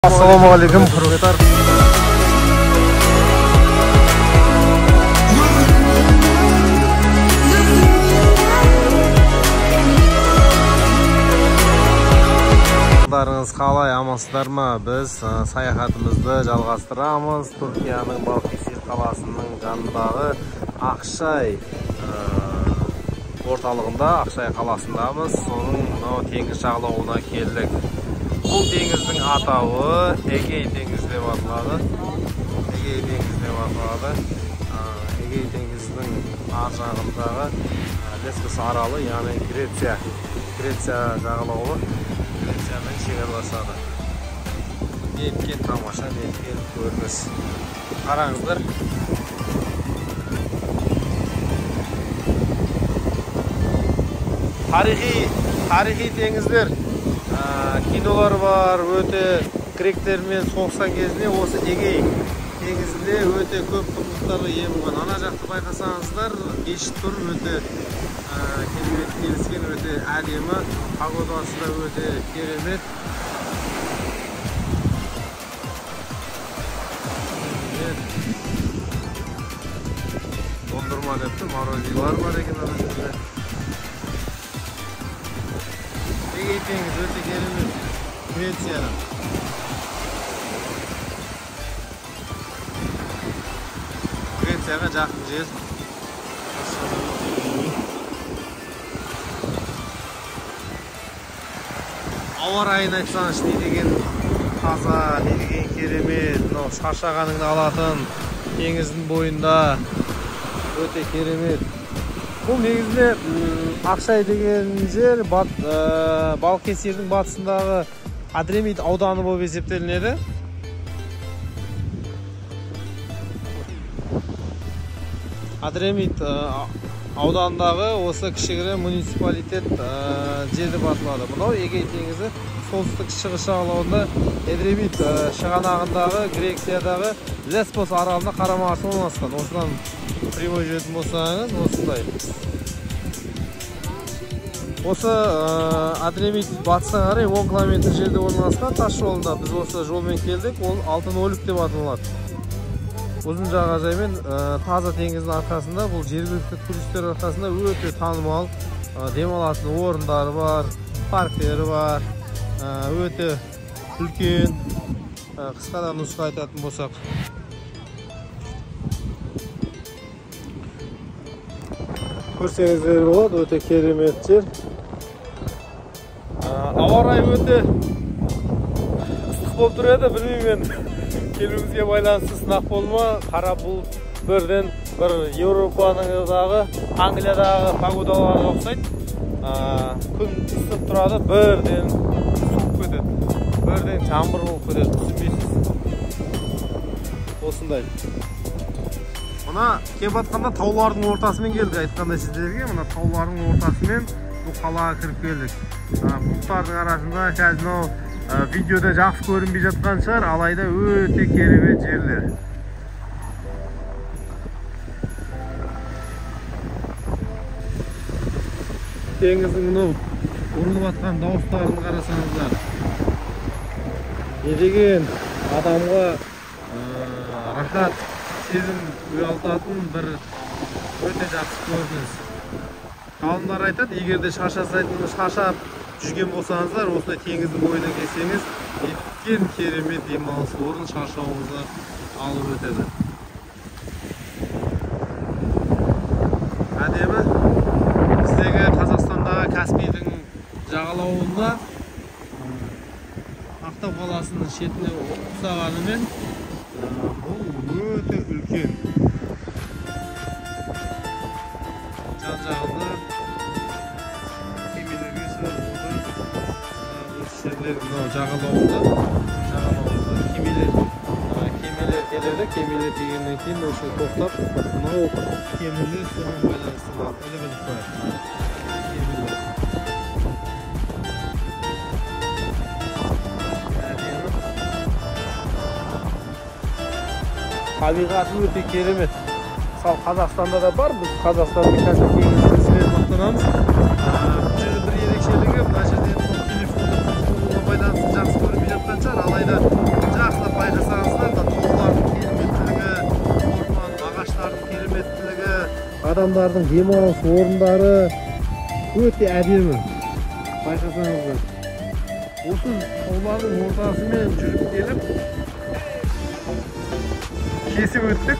Ассалаумағалейкум, құрметті. Қалдарыңыз қалай, амансыздар ма? Біз саяхатымызды жалғастырамыз. Түркияның Балыкесір қаласының жанындағы Ақшай орталығында, Ақшай қаласындамыз. Соның мынау теңіз жағалауына келдік. Бұл теңіздің атауы Эгей теңізі деп аталады. Эгей теңізі деп аталады. Эгей теңізінің ар жағындағы Лесбос аралы, яғни Греция, Греция жағалауы, Грециямен шекараласады. Неткен тамаша, неткен көрініс. Қараңыздар. Тарихи теңіздер. Кинолар бар, өте гректермен соғысқан кезінде осы Эгей теңізінде өте көп құндылықтарға ие болған. Ана жақты байқасаңыздар, мешіт тұр, өте керемет келіскен, өте әдемі, погодасы да өте керемет. Dondurma депті, морозилар бар екен ана жерде. Эгей теңізі өте керемет. Грецияның. Грецияға жақын жер. Ауа райын айтсаңшы, не деген таза, не деген керемет. Мынау шаршағаныңды алатын теңіздің бойында өте керемет. Бұл негізінде Ақшай деген жер Балыкесірдің батысындағы Адремит ауданы болып есептелінеді. Адремит ауданындағы осы кішігірім муниципалитет жер деп аталады. Мынау Эгей теңізі солтүстік шығыс жағалауында Эдремит шығанағындағы Грециядағы Лесбос аралына қарама-қарсы орналасқан. Осыдан прямой жүретін болсаңыз, осындай. Осы Адремит батысына қарай 10 километр жерде орналасқан тас жолында біз осы жолмен келдік. Ол Алтын Өлік деп аталады. Ұзын жағажай мен таза теңіздің арқасында, бұл жергілікті туристер арқасында өте танымал демалатын орындары бар, парктері бар, өте үлкен. Қысқадан нұсқа айтатын болсақ, көрсеңіздер болады, өте керемет жер. Ауа райы өте ыстық болып тұр еді, білмеймін мен келуімізге байланысты сынақ болды ма, қара бұлт бірден бір Еуропадағы, Англиядағы погодаларға ұқсайды. Күн ысып тұрады, бірден суып кетеді, бірден жаңбыр болып кетеді, түсінбейсіз. Осындай. Мына келіп жатқанда таулардың ортасымен келдік, айтқандай сіздерге, мына таулардың ортасымен бұл қалаға кіріп келдік. Бұлттардың арасында қазір мынау видеода жақсы көрінбей жатқан шығар, алайда өте керемет жерлер. Теңіздің мынау ұрылып жатқан дауыстарын қарасаңыздар, не деген адамға рахат сезім ұялтатын бір өте жақсы көрініс. Ғалымдар айтады, егер де шаршап жүрген болсаңыздар, осындай теңіздің бойына келсеңіз, неткен керемет демалыс орын, шаршауыңызды алып өтеді. Әдемі. Біздегі Қазақстандағы Каспийдің жағалауында Ақтау қаласының шетіне ұқсағанымен, бұл өте үлкен. Жан-жағында кемелерге шығып отырып, осы жерлер мынау жағалауында кемелер келеді. Кемелер келгеннен кейін осы тоқтап, мынау кемелер сумен байланысты іліп қояды. Кемелер. Табиғаты өте керемет. Мысалы, Қазақстанда да бар, біз Қазақстанның қазір теңізімізбен мақтанамыз. Бұл жерде бір ерекшелігі, мына жерде телефонды қолға байланысты жақсы көрінбей жатқан шығар, алайда Адамдардың демалыс орындары өте әдемі. Байқасаңыздар, осы таулардың ортасымен жүріп келіп кесіп өттік.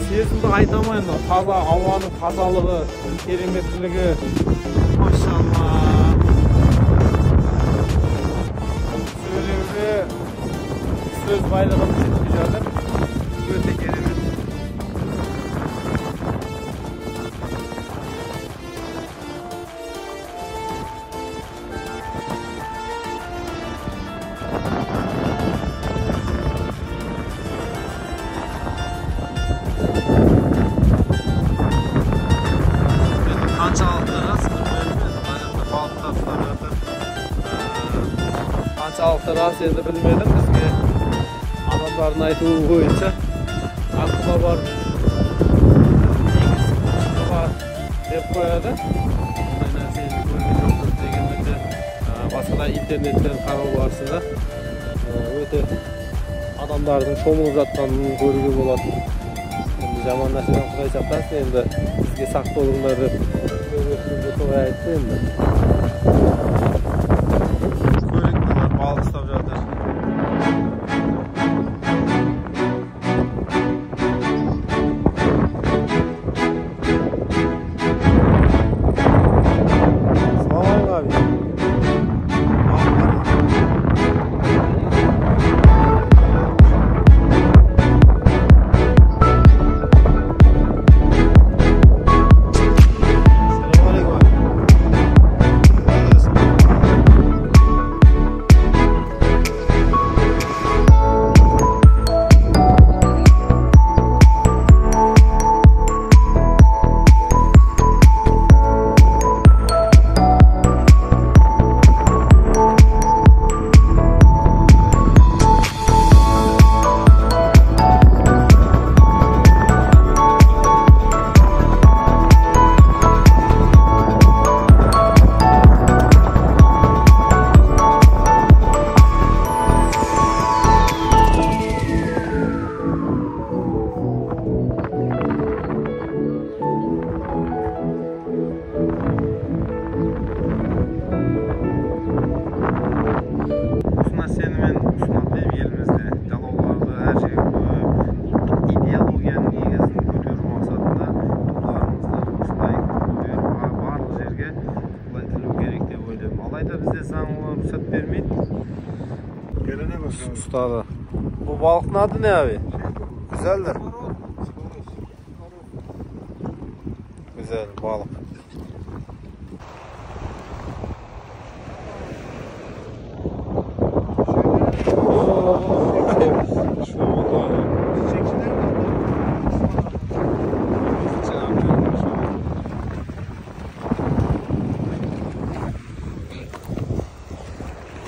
Сезімді айта алмаймын, таза ауаның тазалығы, кереметтілігі. Машалла. Сөйлеуге сөз байлығым жетпей жатыр. Өте керемет. Қаншалықты рас енді білмедім, бізге адамдардың айтуы бойынша аққұба бар, теңіз құсы бар деп қояды. Ондай нәрсені көрген жоқпыз дегенмен де, басқа да интернеттен қарау барысында өте адамдардың шомылып жатқанын көруге болады. Енді жаман нәрседен Құдай сақтасын, енді бізге сақ болыңдар деп өкіліміз солай айтты енді. Балық ұстап жатыр. Салам abi. Ұстады. Bu balıktın adı ne abi? Güzeldir. Güzel balık.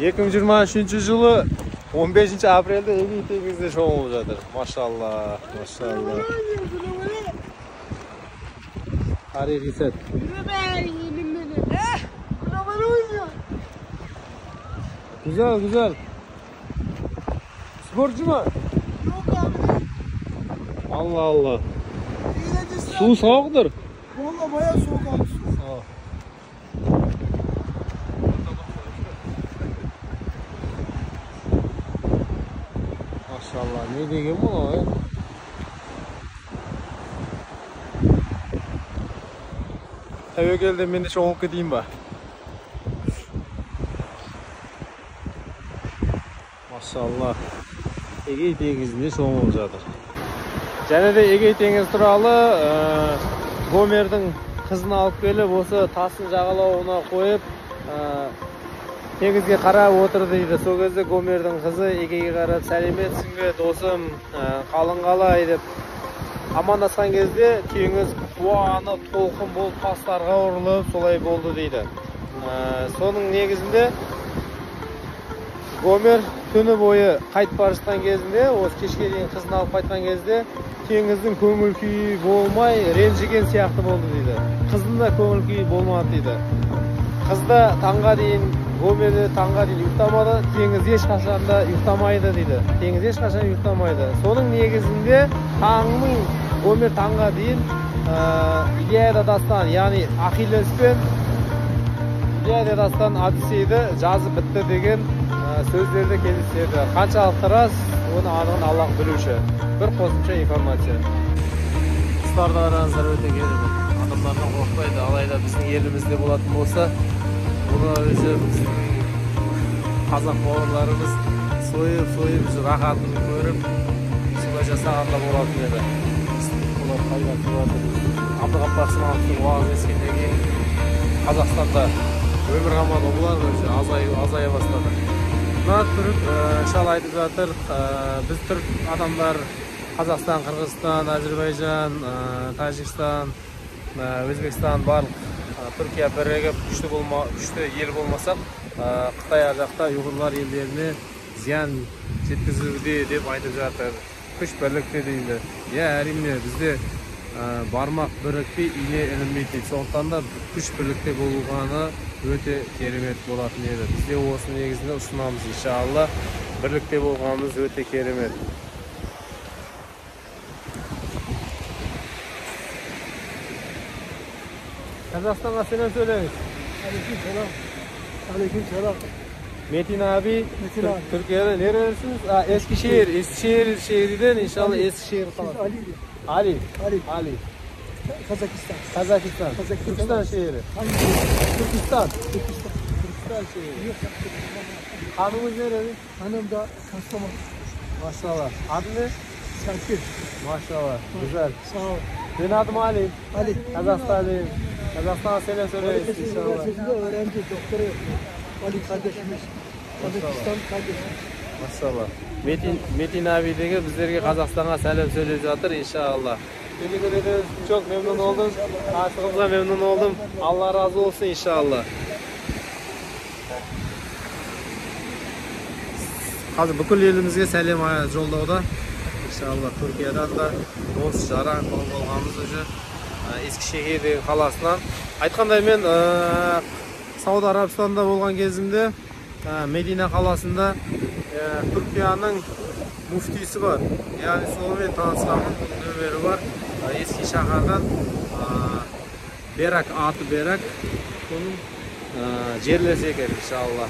2023 жылы 15 апрельде Эгей теңізінде шомылып жатыр. Машалла, машалла. Тарихи сәт. Güzel, güzel. Sporcu mu? Yok abi. Allah Allah. Su soğuktur. Vallahi bayağı soğuk abi su. Maşallah, ne деген бұл ой? Тәуекелде мен де шомылып кетейін ба? Машалла, Эгей теңізінде шомылып жатыр. Және де Эгей теңізі туралы Гомердің қызын алып келіп, осы тастың жағалауына қойып, теңізге қарап отыр дейді. Сол кезде Гомердің қызы Эгейге қарап, сәлеметсің бе досым, қалың қалай деп амандасқан кезде теңіз қуанып, толқын болып тастарға ұрылып солай болды дейді. Соның негізінде Гомер түні бойы қайтып бара жатқан кезінде, осы кешке дейін қызын алып қайтқан кезде теңіздің көңіл күйі болмай ренжіген сияқты болды дейді. Қыздың да көңіл күйі болмады дейді. Қыз да таңға дейін Гомер таңға дейін ұйықтамады, теңіз ешқашан да ұйықтамайды дейді. Теңіз ешқашан ұйықтамайды. Соның негізінде таңның Гомер таңға дейін Илиада дастан, яғни Ахиллес пен Илиада дастан Одиссейді жазып бітті деген сөздерді кездеседі. Қаншалықты рас, оны анығын Аллах білуші. Бір қосымша информация. Құстарды қараңыздар, өте керемет. Адамдардан қорықпайды. Алайда біздің елімізде болатын болса, бұны өзі біздің қазақ бауырларымыз сойып рахатын көріп, солай жасағанда болатын еді. Олар қайда тұрады? Абдығаппар Смағұловтың уағыз ескеннен кейін Қазақстанда өмір қалмады, олар өзі азая бастады. Мына түрік шал айтып жатыр, біз түрік адамдар Қазақстан, Қырғызстан, Әзербайжан, Тәжікстан, Өзбекстан, барлық Түркия бірігіп күшті ел болмасақ, Қытай ар жақта ұйғырлар елдеріне зиян жеткізуде деп айтып жатыр. Күш бірлікте дейді. Иә, әрине, бізде бармақ бірікпей ине ілінбейді дейді. Сондықтан да күш бірлікте болғаны өте керемет болатын еді. Бізде осы негізінде ұсынамыз, иншалла. Бірлікте болғанымыз өте керемет. Қазақстанға сәлем сөйлеңіз. Aleyküm selam. Aleyküm selam. Metin abi, Metin abi. Türkiye'de nerelisiniz? Eskişehir, Eskişehir şehrinden inşallah. Ali. Eskişehir falan. Ali. Ali. Ali. Ali. Kazakistan. Kazakistan. Kazakistan. Türkistan şehri. Hangi? Türkistan. Türkistan. Türkistan şehri. Yok. Hanımız nereli? Hanım da Kastamonu. Maşallah. Adı ne? Serpil. Maşallah. Güzel. Sağ ol. Benim adım Ali. Ali. Kazakistanlıyım. Kazakistan'a selam söyleriz Balıkesir inşallah. Üniversitesi'nde öğrenci, doktora yapıyor. Ali kardeşimiz. Kazakistan kardeşimiz. Maşallah. Metin abi деген біздерге Қазақстанға сәлем сөйлеп жатыр иншалла. Teşekkür ederiz. Çok memnun oldum. Tanıştığımıza memnun oldum. Allah razı olsun inşallah. Қазір бүкіл елімізге сәлем жолдауда. İnşallah Türkiye'den да дос жаран болғанымыз уже Ескішehir деген қаласынан. Айтқандай мен Сауд Арабстанда болған кезімде Медина қаласында Түркияның муфтисі бар. Яғни сонымен танысқанмын, оның нөмері бар. Eski шаһардан Берак, аты Берак, соның жерлесі екен иншалла.